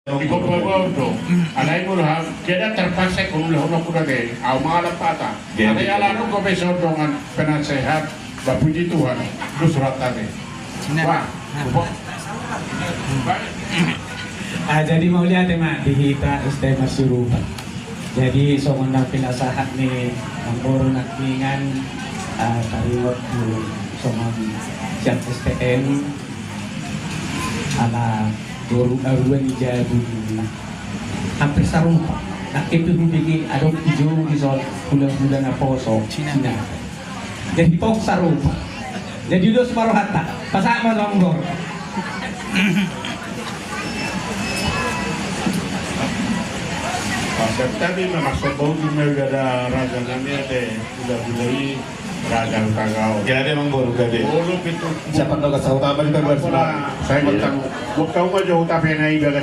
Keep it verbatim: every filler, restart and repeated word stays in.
Di kau bawa do. Alai mulu ha, keda terpaksa kau mulu hono kuda de. Au mangalap patah. Alai ala nunggu besok dongan penasehat. Ba puji Tuhan. Lu surat tadi. Wah. Ah, jadi mauliate ma di hita S T M Sirupa. Jadi songon na pinasahat ni Amangboru nangkiningan, ah, taringot tu songon sian S T M ala boru arua ni jabu ninna. Hampir sarupa. Nangkin tu hubege adong tu jou di son hula-hula na poso Cina. Jadi pok sarupa. Jadi dos ma rohanta. Pasahat ma tu Amangboru. Pasahat tadi ma maksud bau tu me udah ada raja nami ada udah mulai raja utagao. Gak ada Amangboru, gak ada. Bolo gitu. Siapa tahu kasih tahu tambah juga buat semua. Saya mau tahu. Buat kau mah jauh tapi naik gak ada.